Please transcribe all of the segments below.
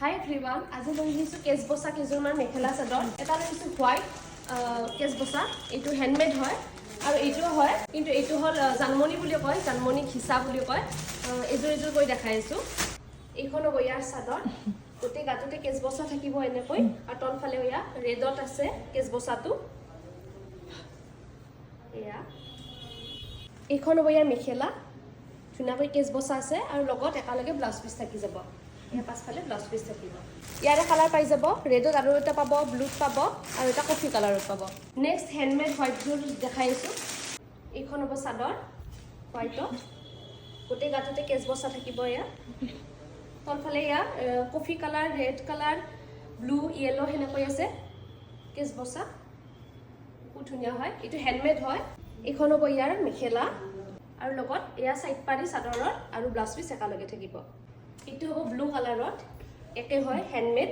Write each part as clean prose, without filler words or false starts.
হাই everyone, আজি লৈ আহিছোঁ কেচবচা কেইযোৰমান মেখেলা চাদৰ। এটা লৈ আহিছোঁ হোৱাইট কেচবচা, এইটো হেণ্ডমেড হয় আৰু এইটোও হয়, কিন্তু এইটো হ'ল জানমণি বুলি কয়, জানমণি ঘিচা বুলি কয়। এযোৰ এযোৰ কৰি দেখাই আছোঁ। এইখন হ'ব ইয়াৰ চাদৰ। গোটেই গাটোতে কেচবচা থাকিব এনেকৈ আৰু তলফালে এয়া ৰেডত আছে কেচবচাটো। এয়া এইখন হ'ব ইয়াৰ মেখেলা। ধুনীয়াকৈ কেচবচা আছে আৰু লগত একেলগে ব্লাউজ পিচ থাকি যাব। ইয়াৰ পাছফালে ব্লাউজ পিচ থাকিব। ইয়াৰে কালাৰ পাই যাব, ৰেডত আৰু এটা পাব, ব্লুত পাব আৰু এটা কফি কালাৰত পাব। নেক্সট হেণ্ডমেড হোৱাইটযোৰ দেখাই আছোঁ। এইখন হ'ব চাদৰ হোৱাইটত, গোটেই গাটোতে কেচবচা থাকিব। ইয়াৰ তলফালে ইয়াৰ coffee colour, red colour, blue, yellow সেনেকৈ আছে কেচবচা। বহুত ধুনীয়া হয়, এইটো হেণ্ডমেড হয়। এইখন হ'ব ইয়াৰ মেখেলা আৰু লগত এয়া চাইড পাৰি চাদৰৰ আৰু ব্লাউজ পিচ একেলগে থাকিব। এইটো হ'ব ব্লু কালাৰত, একে হয়, হেণ্ডমেড।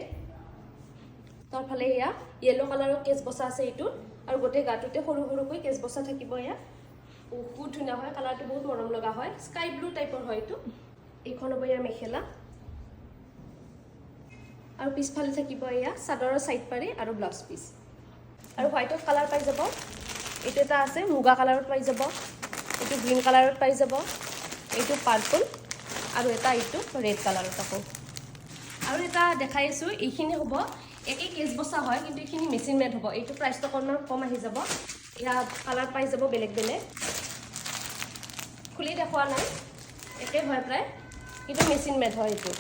তলফালে এয়া য়েল্ল' কালাৰৰ কেচ বচা আছে এইটোত আৰু গোটেই গাটোতে সৰু সৰুকৈ কেচ বচা থাকিব। এয়া বহুত ধুনীয়া হয়, কালাৰটো বহুত মৰম লগা হয়, স্কাই ব্লু টাইপৰ হয় এইটো। এইখন হ'ব ইয়াৰ মেখেলা আৰু পিছফালে থাকিব এয়া চাদৰৰ চাইড পাৰি আৰু ব্লাউজ পিচ। আৰু হোৱাইটত কালাৰ পাই যাব। এইটো এটা আছে মুগা কালাৰত পাই যাব, এইটো গ্ৰীণ কালাৰত পাই যাব, এইটো পাৰ্পল আৰু এটা এইটো ৰেড কালাৰত। আকৌ আৰু এটা দেখাই আছোঁ। এইখিনি হ'ব একেই কেচ বচা হয়, কিন্তু এইখিনি মেচিন মেড হ'ব। এইটো প্ৰাইচটো অকণমান কম আহি যাব। ইয়াত কালাৰ পাই যাব বেলেগ বেলেগ। খুলি দেখুওৱা নাই, একে হয় প্ৰায়, কিন্তু মেচিন মেড হয় এইটো।